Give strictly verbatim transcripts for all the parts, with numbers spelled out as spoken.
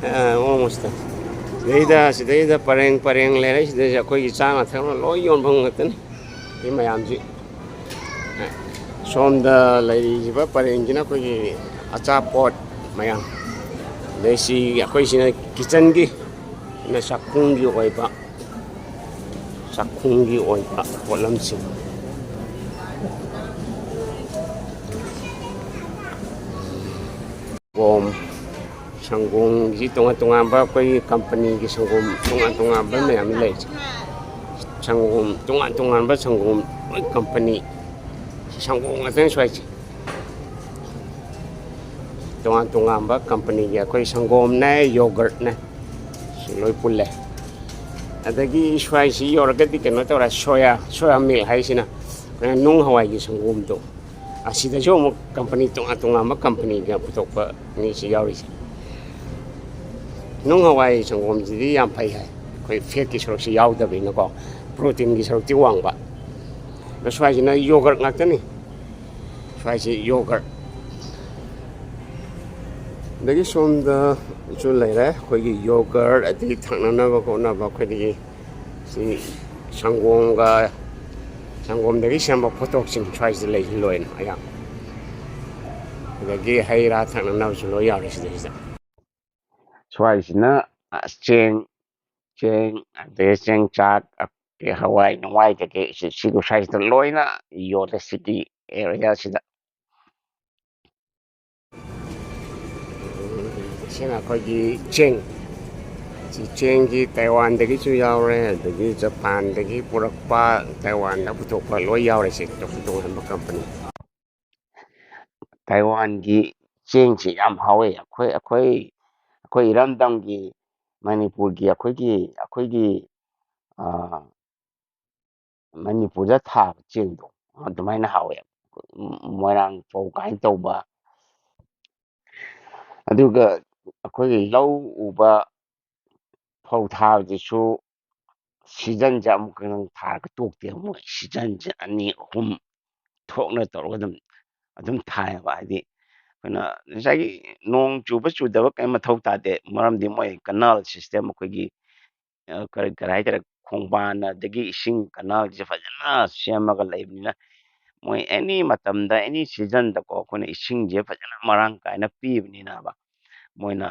ꯑ, ꯑꯣꯜꯃꯣꯁꯇ꯫ ꯁꯤꯗꯩꯗ, ꯁꯤꯗꯩꯗ ꯄꯔꯦꯡ ꯄꯔꯦꯡ ꯂꯩꯔꯦ꯫ ꯁꯤꯗꯩꯁꯤ ꯑꯩꯈꯣꯏꯒꯤ ꯆꯥꯅ ꯊꯛꯅ ꯂꯣꯏ ꯌꯣꯟꯐꯝ ꯉꯥꯛꯇꯅꯤ꯫ ꯁꯤ ꯃꯌꯥꯝꯁꯤ꯫ ꯁꯣꯝꯗ ꯂꯩꯔꯤꯕ ꯄꯔꯦꯡꯁꯤꯅ ꯑꯩꯈꯣꯏꯒꯤ ꯑꯆꯥꯄꯣꯠ ꯃꯌꯥꯝ꯫ ꯑꯗꯩ ꯁꯤ ꯑꯩꯈꯣꯏꯁꯤꯅ ꯀꯤꯠꯆꯟꯒꯤ, ꯁꯤꯅ ꯆꯥꯛꯈꯨꯝꯒꯤ ꯑꯣꯏꯕ, ꯆꯥꯛꯈꯨꯝꯒꯤ ꯑꯣꯏꯕ ꯄꯣꯠꯂꯝꯁꯤꯡ꯫ ꯁꯪꯒꯣꯝ, ꯁꯪꯒꯣꯝꯒꯤ ꯇꯣꯉꯥꯟ ꯇꯣꯉꯥꯟꯕ ꯑꯩꯈꯣꯏꯒꯤ ꯀꯝꯄꯅꯤꯒꯤ ꯁꯪꯒꯣꯝ ꯇꯣꯉꯥꯟ ꯇꯣꯉꯥꯟꯕ ꯃꯌꯥꯝ ꯂꯩ꯫ ꯁꯪꯒꯣꯝ ꯇꯣꯉꯥꯟ ꯇꯣꯉꯥꯟꯕ ꯁꯪꯒꯣꯝ ꯂꯣꯏ ꯀꯝꯄꯅꯤ꯫ ꯁꯪꯒꯣꯝ ꯉꯥꯛꯇꯅꯤ ꯁ꯭ꯋꯥꯏꯁꯦ꯫ ꯇꯣꯉꯥꯟ ꯇꯣꯉꯥꯟꯕ ꯀꯝꯄꯅꯤꯒꯤ ꯑꯩꯈꯣꯏ ꯁꯪꯒꯣꯝꯅꯦ, ꯌꯣꯒꯔꯠꯅꯦ, ꯁꯤ ꯂꯣꯏ ꯄꯨꯜꯂꯦ꯫ ꯑꯗꯒꯤ ꯁ꯭ꯋꯥꯏꯁꯤ ꯌꯧꯔꯒꯗꯤ ꯀꯩꯅꯣ ꯇꯧꯔꯦ, ꯁꯣꯌꯥ, ꯁꯣꯌꯥ ꯃꯤꯜꯛ ꯍꯥꯏꯁꯤꯅ ꯅꯨꯡ ꯍꯋꯥꯏꯒꯤ ꯁꯪꯒꯣꯝꯗꯣ꯫ ꯑꯁꯤꯗꯁꯨ ꯑꯃꯨꯛ ꯀꯝꯄꯅꯤ ꯇꯣꯉꯥꯟ ꯇꯣꯉꯥꯟꯕ ꯀꯝꯄꯅꯤꯒ ꯄꯨꯊꯣꯛꯄ ꯑꯅꯤꯁꯤ ꯌꯥꯎꯔꯤꯁꯦ꯫ ꯅꯨꯡ ꯍꯋꯥꯏ ꯁꯪꯒꯣꯝꯁꯤꯗꯤ ꯌꯥꯝ ꯐꯩ ꯍꯥꯏ, ꯑꯩꯈꯣꯏ ꯐꯦꯠꯀꯤ ꯁꯔꯨꯛꯁꯤ ꯌꯥꯎꯗꯕꯅꯤꯅꯀꯣ, ꯄ꯭ꯔꯣꯇꯤꯟꯒꯤ ꯁꯔꯨꯛꯇꯤ ꯋꯥꯡꯕ꯫ ꯑꯗꯣ ꯁ꯭ꯋꯥꯏꯁꯤꯅ ꯌꯣꯒꯔꯠ ꯉꯥꯛꯇꯅꯤ꯫ ꯁ꯭ꯋꯥꯏꯁꯤ ꯌꯣꯒꯔꯠ꯫ ꯑꯗꯒꯤ ꯁꯣꯝꯗꯁꯨ ꯂꯩꯔꯦ ꯑꯩꯈꯣꯏꯒꯤ ꯌꯣꯒꯔꯠ, ꯑꯗꯒꯤ ꯊꯛꯅꯅꯕ ꯈꯣꯠꯅꯕ ꯑꯩꯈꯣꯏꯗꯒꯤ ꯁꯤ ꯁꯪꯒꯣꯝꯒ, ꯁꯪꯒꯣꯝꯗꯒꯤ ꯁꯦꯝꯕ ꯄꯣꯠꯊꯣꯛꯁꯤꯡ ꯁ꯭ꯋꯥꯏꯁꯤꯗ ꯂꯩꯁꯤ ꯂꯣꯏꯅ ꯑꯌꯥꯝꯕ꯫ ꯑꯗꯒꯤ ꯍꯩ ꯔꯥ ꯊꯛꯅꯅꯕꯁꯨ ꯂꯣꯏ ꯌꯥꯎꯔꯦ ꯁꯤꯗꯩꯁꯤꯗ꯫ ꯁ꯭ꯋꯥꯏꯁꯤꯅ, ꯑ, ꯆꯦꯡ, ꯆꯦꯡ, ꯑꯗꯩ ꯆꯦꯡ ꯆꯥꯛ, ꯑꯗꯩ ꯍꯋꯥꯏ ꯅꯨꯡꯋꯥꯏ ꯀꯩꯀꯩ ꯁꯤ, ꯁꯤꯒꯤ ꯁ꯭ꯋꯥꯏꯁꯤꯗ ꯂꯣꯏꯅ ꯌꯣꯜꯂꯦ ꯁꯤꯒꯤ ꯑꯦꯔꯤꯌꯥꯁꯤꯗ꯫ ꯁꯤꯅ ꯑꯩꯈꯣꯏꯒꯤ ꯆꯦꯡ꯫ ꯁꯤ ꯆꯦꯡꯁꯤ ꯇꯥꯏꯋꯥꯟꯗꯒꯤꯁꯨ ꯌꯥꯎꯔꯦ, ꯑꯗꯒꯤ ꯖꯄꯥꯟꯗꯒꯤ ꯄꯨꯔꯛꯄ, ꯇꯥꯏꯋꯥꯟꯗ ꯄꯨꯊꯣꯛꯄ ꯂꯣꯏ ꯌꯥꯎꯔꯦ ꯁꯤ ꯇꯣꯉꯥꯟ ꯇꯣꯉꯥꯟꯕ ꯀꯝꯄꯅꯤ꯫ ꯇꯥꯏꯋꯥꯟꯒꯤ ꯆꯦꯡꯁꯤ ꯌꯥꯝ ꯍꯥꯎꯋꯦ꯫ ꯑꯩꯈꯣꯏ, ꯑꯩꯈꯣꯏ, ꯑꯩꯈꯣꯏ ꯏꯔꯝꯗꯝꯒꯤ, ꯃꯅꯤꯄꯨꯔꯒꯤ, ꯑꯩꯈꯣꯏꯒꯤ, ꯑꯩꯈꯣꯏꯒꯤ, ꯑ, ꯃꯅꯤꯄꯨꯔꯗ ꯊꯥꯕ ꯆꯦꯡꯗꯣ ꯑꯗꯨꯃꯥꯏꯅ ꯍꯥꯎꯋꯦ꯫ ꯃꯣꯏꯔꯥꯡ ꯐꯧ ꯀꯥꯏꯅ ꯇꯧꯕ꯫ ꯑꯗꯨꯒ ꯑꯩꯈꯣꯏꯒꯤ ꯂꯧ ꯎꯕ ꯐꯧ ꯊꯥꯕꯗꯨꯁꯨ ꯁꯤꯖꯟꯁꯦ ꯑꯃꯨꯛꯀ ꯊꯥꯔꯒ ꯇꯣꯛꯇꯦ꯫ ꯃꯣꯏ ꯁꯤꯖꯟꯁꯦ ꯑꯅꯤ ꯑꯍꯨꯝ ꯊꯣꯛꯅ ꯇꯧꯔꯒ ꯑꯗꯨꯝ, ꯑꯗꯨꯝ ꯊꯥꯏꯌꯦꯕ꯫ ꯍꯥꯏꯗꯤ ꯑꯩꯈꯣꯏꯅ ꯉꯁꯥꯏꯒꯤ ꯅꯣꯡ ꯆꯨꯕ ꯆꯨꯗꯕ ꯀꯔꯤꯝ ꯃꯊꯧ ꯇꯥꯗꯦ, ꯃꯔꯝꯗꯤ ꯃꯣꯏ ꯀꯅꯥꯜ ꯁꯤꯁꯇꯦꯝ, ꯑꯩꯈꯣꯏꯒꯤ ꯑ, ꯀꯔꯤ ꯀꯔꯤ ꯍꯥꯏꯇꯥꯔꯦ, ꯈꯣꯡꯕꯥꯟ ꯑꯗꯒꯤ ꯏꯁꯤꯡ ꯀꯅꯥꯜꯁꯦ ꯐꯖꯅ ꯁꯦꯝꯃꯒ ꯂꯩꯕꯅꯤꯅ, ꯃꯣꯏ ꯑꯦꯅꯤ ꯃꯇꯝꯗ, ꯑꯦꯅꯤ ꯁꯤꯖꯟꯗꯀꯣ, ꯑꯩꯈꯣꯏꯅ ꯏꯁꯤꯡꯁꯦ ꯐꯖꯅ ꯃꯔꯥꯡ ꯀꯥꯏꯅ ꯄꯤꯕꯅꯤꯅꯕ, ꯃꯣꯏꯅ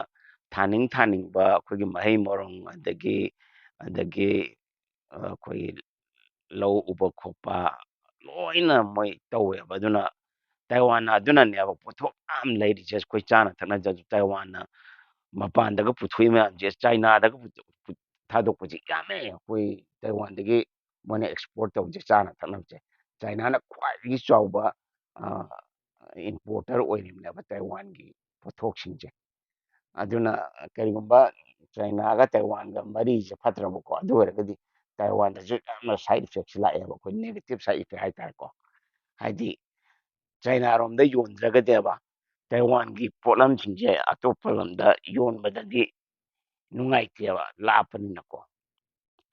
ꯊꯥꯅꯤꯡ ꯊꯥꯅꯤꯡꯕ ꯑꯩꯈꯣꯏꯒꯤ ꯃꯍꯩ ꯃꯔꯣꯡ, ꯑꯗꯒꯤ ꯑꯗꯒꯤ ꯑ, ꯑꯩꯈꯣꯏꯒꯤ ꯂꯧ ꯎꯕ ꯈꯣꯠꯄ ꯂꯣꯏꯅ ꯃꯣꯏ ꯇꯧꯋꯦꯕ꯫ ꯑꯗꯨꯅ ꯇꯥꯏꯋꯥꯟ ꯑꯗꯨꯅꯅꯦꯕ ꯄꯣꯠꯊꯣꯛ ꯌꯥꯝ ꯂꯩꯔꯤꯁꯦ꯫ ꯑꯩꯈꯣꯏ ꯆꯥꯅ ꯊꯛꯅꯗ꯭ꯔꯁꯨ ꯇꯥꯏꯋꯥꯟꯅ ꯃꯄꯥꯟꯗꯒ ꯄꯨꯊꯣꯛꯏ ꯃꯌꯥꯝꯁꯦ, ꯆꯥꯏꯅꯥꯗꯒ ꯄꯨꯊꯣꯛ-, ꯄꯨ-, ꯊꯥꯗꯣꯛꯄꯁꯦ ꯌꯥꯝꯃꯦ꯫ ꯑꯩꯈꯣꯏ ꯇꯥꯏꯋꯥꯟꯗꯒꯤ ꯃꯣꯏꯅ ꯑꯦꯛꯁꯄꯣꯔꯠ ꯇꯧꯕꯁꯦ, ꯆꯥꯅ ꯊꯛꯅꯕꯁꯦ꯫ ꯆꯥꯏꯅꯥꯅ ꯈ꯭ꯋꯥꯏꯗꯒꯤ ꯆꯥꯎꯕ, ꯑ, ꯏꯝꯄꯣꯔꯇꯔ ꯑꯣꯏꯔꯤꯕꯅꯦꯕ ꯇꯥꯏꯋꯥꯟꯒꯤ ꯄꯣꯠꯊꯣꯛꯁꯤꯡꯁꯦ꯫ ꯑꯗꯨꯅ ꯀꯔꯤꯒꯨꯝꯕ ꯆꯥꯏꯅꯥꯒ ꯇꯥꯏꯋꯥꯟꯒ ꯃꯔꯤꯁꯦ ꯐꯠꯇ꯭ꯔꯕꯀꯣ, ꯑꯗꯨ ꯑꯣꯏꯔꯒꯗꯤ ꯇꯥꯏꯋꯥꯟꯗꯁꯨ ꯌꯥꯝꯅ ꯁꯥꯏꯠ ꯏꯐꯦꯛꯁꯦ ꯂꯥꯛꯑꯦꯕ, ꯑꯩꯈꯣꯏ ꯅꯦꯒꯦꯇꯤꯞ ꯁꯥꯏꯠ ꯏꯐꯦꯛ ꯍꯥꯏꯇꯥꯔꯦꯀꯣ꯫ ꯍꯥꯏꯗꯤ ꯆꯥꯏꯅꯥꯔꯣꯝꯗ ꯌꯣꯟꯗ꯭ꯔꯒꯗꯤꯕ, ꯇꯥꯏꯋꯥꯟꯒꯤ ꯄꯣꯠꯂꯝꯁꯤꯡꯁꯦ ꯑꯇꯣꯞꯄ ꯂꯝꯗ ꯌꯣꯟꯕꯗꯗꯤ ꯅꯨꯡꯉꯥꯏꯇꯦꯕ, ꯂꯥꯞꯄꯅꯤꯅꯀꯣ꯫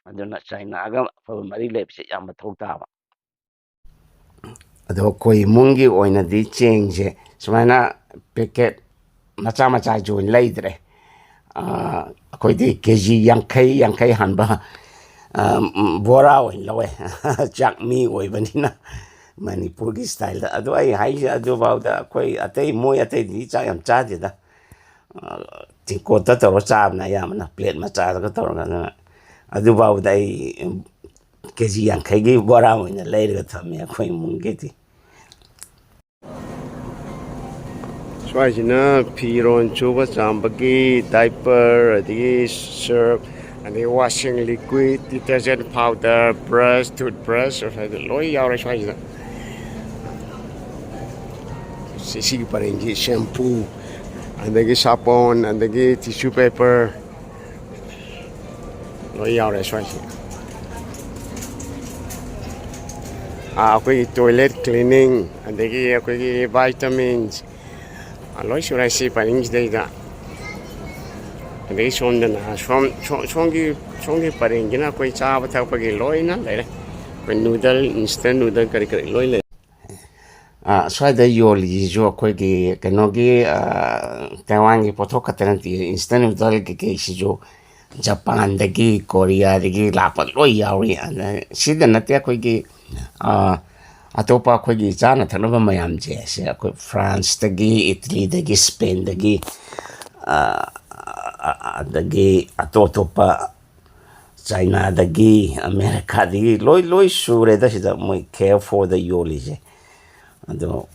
ꯑꯗꯨꯅ ꯆꯥꯏꯅꯥꯒ ꯑꯐꯕ ꯃꯔꯤ ꯂꯩꯕꯁꯦ ꯌꯥꯝ ꯃꯊꯧ ꯇꯥꯕ꯫ ꯑꯗꯣ ꯑꯩꯈꯣꯏ ꯏꯃꯨꯡꯒꯤ ꯑꯣꯏꯅꯗꯤ ꯆꯦꯡꯁꯦ ꯁꯨꯃꯥꯏꯅ ꯄꯦꯀꯦꯠ ꯃꯆꯥ ꯃꯆꯥꯁꯨ ꯑꯣꯏꯅ ꯂꯩꯗ꯭ꯔꯦ꯫ ꯑꯥ, ꯑꯩꯈꯣꯏꯗꯤ ꯀꯦ ꯖꯤ ꯌꯥꯡꯈꯩ, ꯌꯥꯡꯈꯩ ꯍꯥꯟꯕ, ꯑꯥ, ꯕꯣꯔꯥ ꯑꯣꯏꯅ ꯂꯧꯋꯦ꯫ ꯆꯥꯛ ꯃꯤ ꯑꯣꯏꯕꯅꯤꯅ ꯃꯅꯤꯄꯨꯔꯒꯤ ꯁ꯭ꯇꯥꯏꯜꯗ꯫ ꯑꯗꯣ ꯑꯩ ꯍꯥꯏꯁꯦ, ꯑꯗꯨꯐꯥꯎꯗ ꯑꯩꯈꯣꯏ ꯑꯇꯩ, ꯃꯣꯏ ꯑꯇꯩꯗꯤ ꯆꯥꯛ ꯌꯥꯝ ꯆꯥꯗꯦꯗ꯫ ꯑꯥ, ꯇꯤꯡꯀꯣꯠꯇ ꯇꯧꯔꯒ ꯆꯥꯕꯅ ꯑꯌꯥꯝꯕꯅ, ꯄ꯭ꯂꯦꯠ ꯃꯆꯥꯗꯒ ꯇꯧꯔꯒ꯫ ꯑꯗꯨꯅ ꯑꯗꯨꯐꯥꯎꯗ ꯑꯩ ꯀꯦ ꯖꯤ ꯌꯥꯡꯈꯩꯒꯤ ꯕꯣꯔꯥ ꯑꯣꯏꯅ ꯂꯩꯔꯒ ꯊꯝꯃꯦ ꯑꯩꯈꯣꯏ ꯏꯃꯨꯡꯒꯤꯗꯤ꯫ ꯁ꯭ꯋꯥꯏꯁꯤꯅ ꯐꯤꯔꯣꯟ ꯁꯨꯕ ꯆꯥꯝꯕꯒꯤ diaper, ꯑꯗꯒꯤ surf, ꯑꯗꯒꯤ washing liquid, detergent powder, brush, toothbrush, ꯁ꯭ꯋꯥꯏꯗ ꯂꯣꯏ ꯌꯥꯎꯔꯦ ꯁ꯭ꯋꯥꯏꯁꯤꯗ꯫ ꯁꯤ-, ꯁꯤꯒꯤ ꯄꯔꯦꯡꯁꯤ shampoo, ꯑꯗꯒꯤ ꯁꯥꯄꯣꯟ, ꯑꯗꯒꯤ tissue paper, ꯂꯣꯏ ꯌꯥꯎꯔꯦ ꯁ꯭ꯋꯥꯏꯁꯦ꯫ ꯑꯥ, ꯑꯩꯈꯣꯏꯒꯤ toilet cleaning, ꯑꯗꯒꯤ ꯑꯩꯈꯣꯏꯒꯤ vitamins, ꯑꯥ, ꯂꯣꯏ ꯁꯨꯔꯦ ꯁꯤ ꯄꯔꯤꯡꯁꯤꯗꯩꯗ꯫ ꯑꯗꯒꯤ ꯁꯣꯝꯗꯅ, ꯁꯣꯝ, ꯁꯣ-, ꯁꯣꯝꯒꯤ, ꯁꯣꯝꯒꯤ ꯄꯔꯦꯡꯁꯤꯅ ꯑꯩꯈꯣꯏ ꯆꯥꯕ ꯊꯛꯄꯒꯤ ꯂꯣꯏꯅ ꯂꯩꯔꯦ꯫ ꯑꯩꯈꯣꯏ noodle, instant noodle ꯀꯔꯤ ꯀꯔꯤ ꯂꯣꯏ ꯂꯩꯔꯦ꯫ ꯑ, ꯁ꯭ꯋꯥꯏꯗ ꯌꯣꯜꯂꯤꯁꯤꯁꯨ ꯑꯩꯈꯣꯏꯒꯤ ꯀꯩꯅꯣꯒꯤ, ꯑ, ꯇꯥꯏꯋꯥꯟꯒꯤ ꯄꯣꯠꯊꯣꯛ ꯈꯛꯇ ꯅꯠꯇꯦ, ꯏꯟꯁꯇꯟ ꯅꯨꯗꯜ ꯀꯩꯀꯩꯁꯤꯁꯨ ꯖꯄꯥꯟꯗꯒꯤ, ꯀꯣꯔꯤꯌꯥꯗꯒꯤ ꯂꯥꯛꯄ ꯂꯣꯏ ꯌꯥꯎꯔꯤ꯫ ꯑꯗ ꯁꯤꯗ ꯅꯠꯇꯦ, ꯑꯩꯈꯣꯏꯒꯤ, ꯑ, ꯑꯇꯣꯞꯄ ꯑꯩꯈꯣꯏꯒꯤ ꯆꯥꯅ ꯊꯛꯅꯕ ꯃꯌꯥꯝꯁꯦ, ꯁꯦ ꯑꯩꯈꯣꯏ ꯐ꯭ꯔꯥꯟꯁꯇꯒꯤ, ꯏꯇꯂꯤꯗꯒꯤ, ꯁ꯭ꯄꯦꯟꯗꯒꯤ, ꯑ, ꯑ, ꯑ, ꯑꯗꯒꯤ ꯑꯇꯣꯞ ꯑꯇꯣꯞꯄ ꯆꯥꯏꯅꯥꯗꯒꯤ, ꯑꯃꯦꯔꯤꯀꯥꯗꯒꯤ ꯂꯣꯏ, ꯂꯣꯏ ꯁꯨꯔꯦꯗ ꯁꯤꯗ ꯃꯣꯏ ꯀꯦ ꯑꯦꯐ ꯑꯣꯗ ꯌꯣꯜꯂꯤꯁꯦ꯫ ꯑꯗꯣ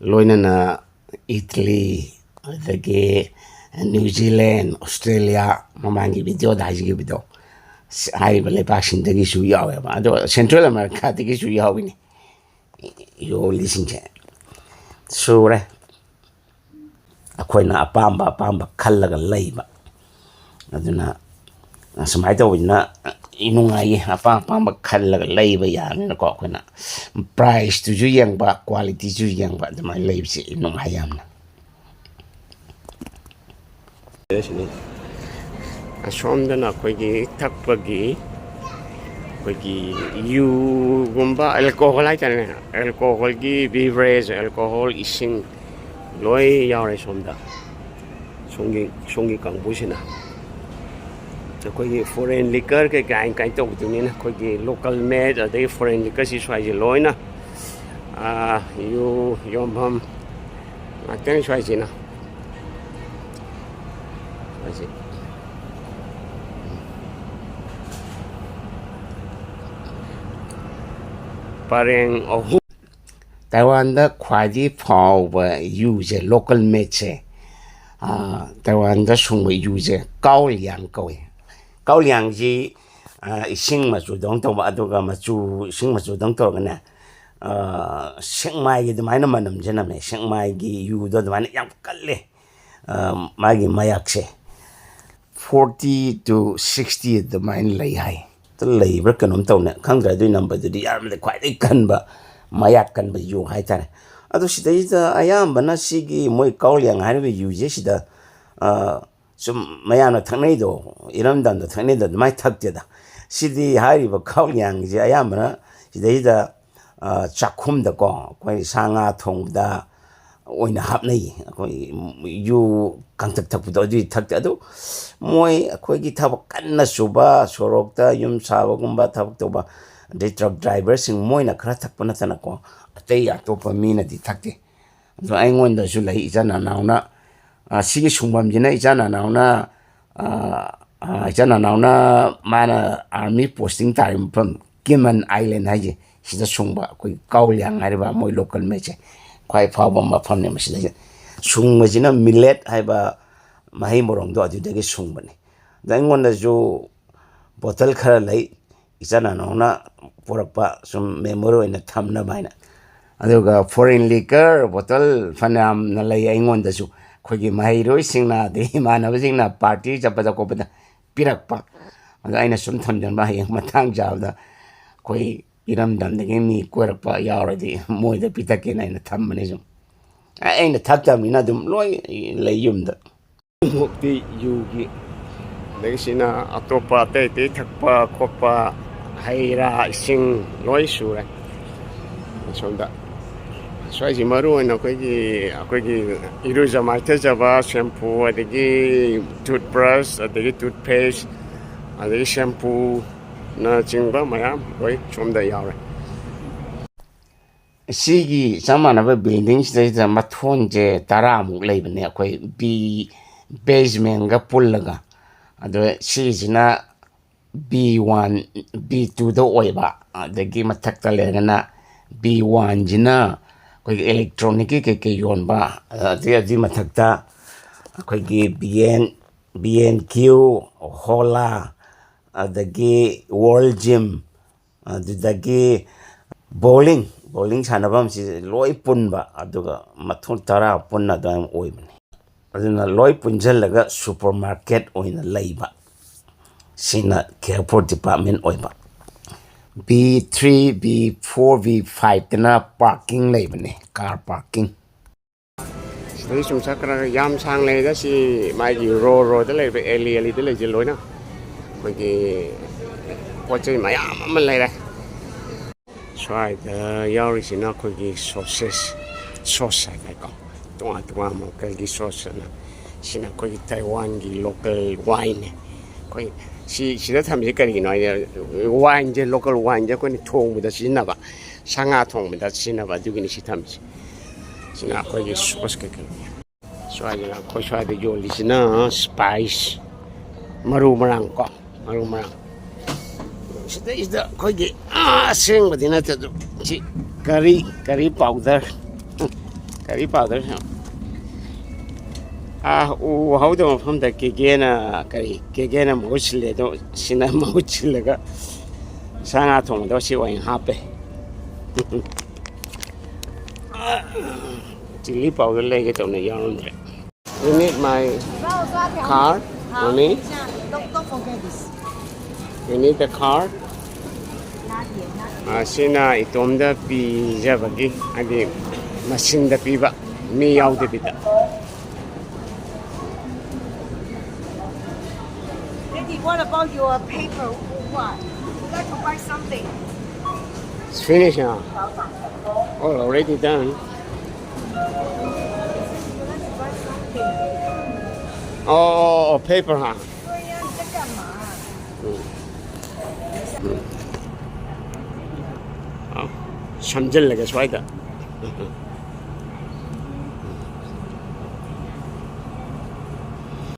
ꯂꯣꯏꯅꯅ ꯏꯇꯂꯤ, ꯑꯗꯒꯤ ꯅ꯭ꯌꯨ ꯖꯤꯂꯦꯟ, ꯑꯣꯁꯇ꯭ꯔꯦꯂꯤꯌꯥ, ꯃꯃꯥꯡꯒꯤ ꯚꯤꯗꯤꯑꯣꯗ ꯍꯥꯏꯖꯈꯤꯕꯗꯣ, ꯍꯥꯏꯔꯤꯕ ꯂꯩꯕꯥꯛꯁꯤꯡꯗꯒꯤꯁꯨ ꯌꯥꯎꯋꯦꯕ꯫ ꯑꯗꯣ ꯁꯦꯟꯇ꯭ꯔꯦꯜ ꯑꯃꯦꯔꯤꯀꯥꯗꯒꯤꯁꯨ ꯌꯥꯎꯏꯅꯦ ꯌꯣꯜꯂꯤꯁꯤꯡꯁꯦ꯫ ꯁꯨꯔꯦ꯫ ꯑꯩꯈꯣꯏꯅ ꯑꯄꯥꯝꯕ ꯑꯄꯥꯝꯕ ꯈꯜꯂꯒ ꯂꯩꯕ꯫ ꯑꯗꯨꯅ ꯁꯨꯃꯥꯏꯅ ꯇꯧꯕꯁꯤꯅ ꯅꯨꯡꯉꯥꯏꯌꯦ꯫ ꯑꯄꯥꯝ ꯑꯄꯥꯝꯕ ꯈꯜꯂꯒ ꯂꯩꯕ ꯌꯥꯕꯅꯤꯅꯀꯣ, ꯑꯩꯈꯣꯏꯅ ꯄ꯭ꯔꯥꯏꯁꯇꯨꯁꯨ ꯌꯦꯡꯕ, ꯀ꯭ꯋꯥꯂꯤꯇꯤꯁꯨ ꯌꯦꯡꯕ, ꯑꯗꯨꯃꯥꯏꯅ ꯂꯩꯕꯁꯤ ꯅꯨꯡꯉꯥꯏ ꯌꯥꯝꯅ꯫ ꯑꯁꯣꯝꯗꯅ ꯑꯩꯈꯣꯏꯒꯤ ꯊꯛꯄꯒꯤ, ꯑꯩꯈꯣꯏꯒꯤ ꯌꯨꯒꯨꯝꯕ, ꯑꯦꯜꯀꯣꯍꯣꯜ ꯍꯥꯏꯇꯥꯔꯦꯅꯦ, ꯑꯦꯜꯀꯣꯍꯣꯜꯒꯤ ꯕꯤꯚꯔꯦꯖ, ꯑꯦꯜꯀꯣꯍꯣꯜ, ꯏꯁꯤꯡ ꯂꯣꯏ ꯌꯥꯎꯔꯦ ꯁꯣꯝꯗ꯫ ꯁꯣꯝꯒꯤ, ꯁꯣꯝꯒꯤ ꯀꯥꯡꯕꯨꯁꯤꯅ ꯑꯩꯈꯣꯏꯒꯤ ꯐꯣꯔꯦꯟ ꯂꯤꯀꯔ ꯀꯩꯀꯥ ꯀꯥꯏꯅ ꯇꯧꯕꯗꯨꯅꯤꯅ, ꯑꯩꯈꯣꯏꯒꯤ ꯂꯣꯀꯦꯜ ꯃꯦꯗ ꯑꯗꯒꯤ ꯐꯣꯔꯦꯟ ꯂꯤꯀꯔꯁꯤ ꯁ꯭ꯋꯥꯏꯁꯦ ꯂꯣꯏꯅ, ꯑꯥ, ꯌꯨ ꯌꯣꯟꯐꯝ ꯉꯥꯛꯇꯅꯤ ꯁ꯭ꯋꯥꯏꯁꯤꯅ꯫ ꯁ꯭ꯋꯥꯏꯁꯦ꯫ ꯄꯔꯦꯡ ꯑꯍꯨꯝ꯫ ꯇꯥꯏꯋꯥꯟꯗ ꯈ꯭ꯋꯥꯏꯗꯒꯤ ꯐꯥꯎꯕ ꯌꯨꯁꯦ, ꯂꯣꯀꯦꯜ ꯃꯦꯗꯁꯦ, ꯑꯥ, ꯇꯥꯏꯋꯥꯟꯗ ꯁꯨꯡꯕ ꯌꯨꯁꯦ ꯀꯥꯎ ꯂꯤꯌꯥꯡ ꯀꯧꯏ꯫ ꯀꯥꯎ ꯂꯤꯌꯥꯡꯁꯤ, ꯑꯥ, ꯏꯁꯤꯡ ꯃꯆꯨꯗꯧꯅ ꯇꯧꯕ, ꯑꯗꯨꯒ ꯃꯆꯨ, ꯏꯁꯤꯡ ꯃꯆꯨꯗꯧꯅ ꯇꯧꯔꯒꯅꯦ, ꯑꯥ, ꯁꯦꯛꯃꯥꯏꯒꯤ ꯑꯗꯨꯃꯥꯏꯅ ꯃꯅꯝꯁꯦ ꯅꯝꯃꯦ꯫ ꯁꯦꯛꯃꯥꯏꯒꯤ ꯌꯨꯗꯣ ꯑꯗꯨꯃꯥꯏꯅ ꯌꯥꯝ ꯀꯜꯂꯦ, ꯑꯥ, ꯃꯥꯒꯤ ꯃꯌꯥꯛꯁꯦ꯫ ꯐꯣꯔꯇꯤ ꯇꯨ ꯁꯤꯛꯁꯇꯤ ꯑꯗꯨꯃꯥꯏꯅ ꯂꯩ ꯍꯥꯏ꯫ ꯂꯩꯕ꯭ꯔꯥ ꯀꯩꯅꯣꯝ ꯇꯧꯅꯦ, ꯈꯪꯗ꯭ꯔꯦ꯫ ꯑꯗꯨꯒꯤ ꯅꯝꯕꯔꯗꯨꯗꯤ ꯌꯥꯝꯅ ꯈ꯭ꯋꯥꯏꯗꯒꯤ ꯀꯟꯕ, ꯃꯌꯥꯛ ꯀꯟꯕ ꯌꯨ ꯍꯥꯏꯇꯥꯔꯦ꯫ ꯑꯗꯣ ꯁꯤꯗꯩꯁꯤꯗ ꯑꯌꯥꯝꯕꯅ ꯁꯤꯒꯤ ꯃꯣꯏ ꯀꯥꯎꯂꯤꯌꯥꯡ ꯍꯥꯏꯔꯤꯕ ꯌꯨꯁꯦ ꯁꯤꯗ, ꯑ, ꯁꯨꯝ ꯃꯌꯥꯝꯅ ꯊꯛꯅꯩꯗꯣ, ꯏꯔꯝꯗꯝꯗ ꯊꯛꯅꯩꯗꯣ, ꯑꯗꯨꯃꯥꯏꯅ ꯊꯛꯇꯦꯗ꯫ ꯁꯤꯗꯤ ꯍꯥꯏꯔꯤꯕ ꯀꯥꯎꯂꯤꯌꯥꯡꯁꯦ ꯑꯌꯥꯝꯕꯅ ꯁꯤꯗꯩꯁꯤꯗ, ꯆꯥꯛꯈꯨꯝꯗꯀꯣ ꯑꯩꯈꯣꯏ ꯁꯥ ꯉꯥ ꯊꯣꯡꯕꯗ ꯑꯣꯏꯅ ꯍꯥꯞꯅꯩ꯫ ꯑꯩꯈꯣꯏ ꯌꯨ ꯀꯥꯡꯊꯛ ꯊꯛꯄꯗꯣ ꯑꯗꯨꯗꯤ ꯊꯛꯇꯦ꯫ ꯑꯗꯨ ꯃꯣꯏ ꯑꯩꯈꯣꯏꯒꯤ ꯊꯕꯛ ꯀꯟꯅ ꯁꯨꯕ, ꯁꯣꯔꯣꯛꯇ ꯌꯨꯝ ꯁꯥꯕꯒꯨꯝꯕ ꯊꯕꯛ ꯇꯧꯕ, ꯑꯗꯩ ꯇ꯭ꯔꯛ ꯗ꯭ꯔꯥꯏꯚꯔꯁꯤꯡ, ꯃꯣꯏꯅ ꯈꯔ ꯊꯛꯄ ꯅꯠꯇꯅꯀꯣ, ꯑꯇꯩ ꯑꯇꯣꯞꯄ ꯃꯤꯅꯗꯤ ꯊꯛꯇꯦ꯫ ꯑꯗꯣ ꯑꯩꯉꯣꯟꯗꯁꯨ ꯂꯩ, ꯏꯆꯤꯟ ꯏꯅꯥꯎꯅ, ꯑ, ꯁꯤꯒꯤ ꯁꯨꯡꯐꯝꯁꯤꯅ ꯏꯆꯤꯟ ꯏꯅꯥꯎꯅ, ꯑ, ꯑ, ꯏꯆꯤꯟ ꯏꯅꯥꯎꯅ ꯃꯥꯅ ꯑꯥꯔꯃꯤ ꯄꯣꯁꯇꯤꯡ ꯇꯥꯔꯤꯕ ꯃꯐꯝ ꯀꯦꯃꯟ ꯑꯥꯏꯂꯦꯟ ꯍꯥꯏꯁꯦ, ꯁꯤꯗ ꯁꯨꯡꯕ ꯑꯩꯈꯣꯏ ꯀꯥꯎꯂꯤꯌꯥꯡ ꯍꯥꯏꯔꯤꯕ ꯃꯣꯏ ꯂꯣꯀꯦꯜ ꯃꯩꯁꯦ ꯈ꯭ꯋꯥꯏ ꯐꯥꯎꯕ ꯃꯐꯝꯅꯦ꯫ ꯃꯁꯤꯗꯩꯁꯤꯗ ꯁꯨꯡꯕꯁꯤꯅ ꯃꯤꯂꯦꯠ ꯍꯥꯏꯕ ꯃꯍꯩ ꯃꯔꯣꯡꯗꯣ ꯑꯗꯨꯗꯒꯤ ꯁꯨꯡꯕꯅꯤ꯫ ꯑꯗ ꯑꯩꯉꯣꯟꯗꯁꯨ ꯕꯣꯇꯜ ꯈꯔ ꯂꯩ, ꯏꯆꯤꯟ ꯏꯅꯥꯎꯅ ꯄꯨꯔꯛꯄ, ꯁꯨꯝ ꯃꯦꯃꯣꯔꯤ ꯑꯣꯏꯅ ꯊꯝꯅꯕ ꯍꯥꯏꯅ꯫ ꯑꯗꯨꯒ ꯐꯣꯔꯤꯟ ꯂꯤꯀꯔ ꯕꯣꯇꯜ ꯐꯅꯌꯥꯝꯅ ꯂꯩ ꯑꯩꯉꯣꯟꯗꯁꯨ꯫ ꯑꯩꯈꯣꯏꯒꯤ ꯃꯍꯩꯔꯣꯏꯁꯤꯡꯅ, ꯑꯗꯩ ꯏꯃꯥꯟꯅꯕꯁꯤꯡꯅ ꯄꯥꯔꯇꯤ ꯆꯠꯄꯗ ꯈꯣꯠꯄꯗ ꯄꯤꯔꯛꯄ꯫ ꯑꯗꯣ ꯑꯩꯅ ꯁꯨꯝ ꯊꯝꯖꯟꯕ, ꯍꯌꯦꯡ ꯃꯇꯥꯡ ꯆꯥꯕꯗ ꯑꯩꯈꯣꯏ ꯏꯔꯝꯗꯝꯗꯒꯤ ꯃꯤ ꯀꯣꯏꯔꯛꯄ ꯌꯥꯎꯔꯗꯤ ꯃꯣꯏꯗ ꯄꯤꯊꯛꯀꯦꯅ ꯑꯩꯅ ꯊꯝꯕꯅꯤ ꯁꯨꯝ꯫ ꯑꯩꯅ ꯊꯛꯇꯕꯅꯤꯅ ꯑꯗꯨꯝ ꯂꯣꯏ ꯂꯩ ꯌꯨꯝꯗ꯫ ꯃꯨꯛꯇꯤ ꯌꯨꯒꯤ, ꯑꯗꯒꯤ ꯁꯤꯅ ꯑꯇꯣꯞꯄ ꯑꯇꯩ ꯑꯇꯩ ꯊꯛꯄ ꯈꯣꯠꯄ, ꯍꯩ ꯔꯥ, ꯏꯁꯤꯡ ꯂꯣꯏ ꯁꯨꯔꯦ꯫ ꯁꯣꯝꯗ ꯁ꯭ꯋꯥꯏꯁꯤ ꯃꯔꯨ ꯑꯣꯏꯅ ꯑꯩꯈꯣꯏꯒꯤ, ꯑꯩꯈꯣꯏꯒꯤ ꯏꯔꯨꯖ ꯃꯥꯏꯊꯖꯕ, ꯁꯦꯝꯄꯨ, ꯑꯗꯒꯤ ꯇꯨꯠꯕ꯭ꯔꯁ, ꯑꯗꯒꯤ ꯇꯨꯠꯄꯦꯁ, ꯑꯗꯒꯤ ꯁꯦꯝꯄꯨꯅꯆꯤꯡꯕ ꯃꯌꯥꯝ ꯂꯣꯏ ꯁꯣꯝꯗ ꯌꯥꯎꯔꯦ꯫ ꯁꯤꯒꯤ ꯆꯞ ꯃꯥꯟꯅꯕ ꯕꯤꯜꯗꯤꯡꯁꯤꯗꯩꯗ ꯃꯊꯣꯟꯁꯦ ꯇꯔꯥꯃꯨꯛ ꯂꯩꯕꯅꯦ, ꯑꯩꯈꯣꯏ ꯕꯤ, ꯕꯦꯁꯃꯦꯟꯒ ꯄꯨꯜꯂꯒ꯫ ꯑꯗꯣ ꯁꯤꯁꯤꯅ ꯕꯤ ꯋꯥꯟ, ꯕꯤ ꯇꯨꯗ ꯑꯣꯏꯕ, ꯑꯗꯒꯤ ꯃꯊꯛꯇ ꯂꯩꯔꯒꯅ ꯕꯤ ꯋꯥꯟꯁꯤꯅ ꯑꯩꯈꯣꯏꯒꯤ ꯏꯂꯦꯛꯇ꯭ꯔꯣꯅꯤꯛꯀꯤ ꯀꯩꯀꯩ ꯌꯣꯟꯕ, ꯑꯗꯒꯤ ꯑꯗꯨꯒꯤ ꯃꯊꯛꯇ ꯑꯩꯈꯣꯏꯒꯤ B N, B N Q, ꯍꯣꯂꯥ, ꯑꯗꯒꯤ ꯋꯥꯔꯜ ꯖꯤꯝ, ꯑꯗꯨꯗꯒꯤ ꯕꯣꯂꯤꯡ, ꯕꯣꯂꯤꯡ ꯁꯥꯟꯅꯐꯝꯁꯤ ꯂꯣꯏ ꯄꯨꯟꯕ, ꯑꯗꯨꯒ ꯃꯊꯣꯟ ꯇꯔꯥ ꯄꯨꯟꯅ ꯑꯗꯨꯃꯥꯏꯅ ꯑꯣꯏꯕꯅꯤ꯫ ꯑꯗꯨꯅ ꯂꯣꯏ ꯄꯨꯟꯁꯤꯜꯂꯒ ꯁꯨꯄꯔ ꯃꯥꯔꯀꯦꯠ ꯑꯣꯏꯅ ꯂꯩꯕ꯫ ꯁꯤꯅ ꯀꯦꯌꯔ ꯐꯣꯔ ꯗꯤꯄꯥꯔꯠꯃꯦꯟ ꯑꯣꯏꯕ꯫ B three, B four, B ꯐꯥꯏꯚꯇꯅ ꯄꯥꯔꯀꯤꯡ ꯂꯩꯕꯅꯦ, ꯀꯥꯔ ꯄꯥꯔꯀꯤꯡ꯫ ꯁꯤꯗꯩ ꯁꯨꯝ ꯆꯠꯈ꯭ꯔꯒ ꯌꯥꯝ ꯁꯥꯡ ꯂꯩꯔꯦꯗ꯫ ꯁꯤ ꯃꯥꯒꯤ ꯔꯣ ꯔꯣꯗ ꯂꯩꯔꯤꯕ ꯑꯦꯂꯤ ꯑꯦꯂꯤꯗ ꯂꯩꯁꯦ ꯂꯣꯏꯅ ꯑꯩꯈꯣꯏꯒꯤ ꯄꯣꯠ ꯆꯩ ꯃꯌꯥꯝ ꯑꯃ ꯂꯩꯔꯦ꯫ ꯁ꯭ꯋꯥꯏꯗ ꯌꯥꯎꯔꯤꯁꯤꯅ ꯑꯩꯈꯣꯏꯒꯤ ꯁꯣꯁꯦꯁ, ꯁꯣꯁ ꯍꯥꯏꯇꯥꯔꯦꯀꯣ, ꯇꯣꯉꯥꯟ ꯇꯣꯉꯥꯟꯕ ꯃꯈꯜꯒꯤ ꯁꯣꯁ ꯑꯅ꯫ ꯁꯤꯅ ꯑꯩꯈꯣꯏꯒꯤ ꯇꯥꯏꯋꯥꯟꯒꯤ ꯂꯣꯀꯦꯜ ꯋꯥꯏꯟꯅꯦ꯫ ꯑꯩꯈꯣꯏ ꯁꯤ, ꯁꯤꯗ ꯊꯝꯃꯤꯁꯤ ꯀꯔꯤꯒꯤꯅꯣ ꯍꯥꯏꯗꯤ, ꯋꯥꯏꯟꯁꯦ, ꯂꯣꯀꯦꯜ ꯋꯥꯏꯟꯁꯦ ꯑꯩꯈꯣꯏꯅ ꯊꯣꯡꯕꯗ ꯁꯤꯖꯤꯟꯅꯕ, ꯁꯥ ꯉꯥ ꯊꯣꯡꯕꯗ ꯁꯤꯖꯤꯟꯅꯕ, ꯑꯗꯨꯒꯤꯅꯤ ꯁꯤ ꯊꯝꯃꯤꯁꯦ꯫ ꯁꯤꯅ ꯑꯩꯈꯣꯏꯒꯤ ꯁꯣꯁ ꯀꯩꯀꯩ꯫ ꯁ꯭ꯋꯥꯏꯗꯅ, ꯑꯩꯈꯣꯏ ꯁ꯭ꯋꯥꯏꯗ ꯌꯣꯜꯂꯤꯁꯤꯅ ꯁ꯭ꯄꯥꯏꯁ, ꯃꯔꯨ ꯃꯔꯥꯡ ꯀꯣ, ꯃꯔꯨ ꯃꯔꯥꯡ꯫ ꯁꯤꯗꯩꯁꯤꯗ ꯑꯩꯈꯣꯏꯒꯤ, ꯑꯥ, ꯑꯁꯦꯡꯕꯗꯤ ꯅꯠꯇꯦ ꯑꯗꯨ, ꯁꯤ ꯀꯔꯤ, ꯀꯔꯤ ꯄꯥꯎꯗꯔ, ꯀꯔꯤ ꯄꯥꯎꯗꯔ꯫ ꯑꯥ, ꯎ ꯍꯧꯗꯕ ꯃꯐꯝꯗ ꯀꯦꯒꯦꯅ, ꯀꯔꯤ, ꯀꯦꯒꯦꯅ ꯃꯍꯨꯠ ꯁꯤꯜꯂꯦ, ꯑꯗꯣ ꯁꯤꯅ ꯃꯍꯨꯠ ꯁꯤꯜꯂꯒ ꯁꯥ ꯉꯥ ꯊꯣꯡꯕꯗ ꯁꯤ ꯑꯣꯏꯅ ꯍꯥꯞꯄꯦ꯫ ꯆꯤꯂꯤ ꯄꯥꯎꯗꯔ ꯂꯩꯒꯦ ꯇꯧꯅ ꯌꯥꯎꯔꯝꯗ꯭ꯔꯦ꯫ You need my card, mommy? Don't, don't forget this. You need the card? Not yet, not yet. ꯃꯁꯤꯅ ꯏꯇꯣꯝꯗ ꯄꯤꯖꯕꯒꯤ, ꯍꯥꯏꯗꯤ ꯃꯁꯤꯡꯗ ꯄꯤꯕ, ꯃꯤ ꯌꯥꯎꯗꯕꯤꯗ꯫ Daddy, what about your paper? What? Would like to buy something. It's finished now. All already done. Oh, oh, oh, paper, huh? 对呀，你在干嘛？ ꯎꯝ꯫ ꯎꯝ꯫ ꯑꯥ, ꯁꯝꯖꯤꯜꯂꯒꯦ ꯁ꯭ꯋꯥꯏꯗ꯫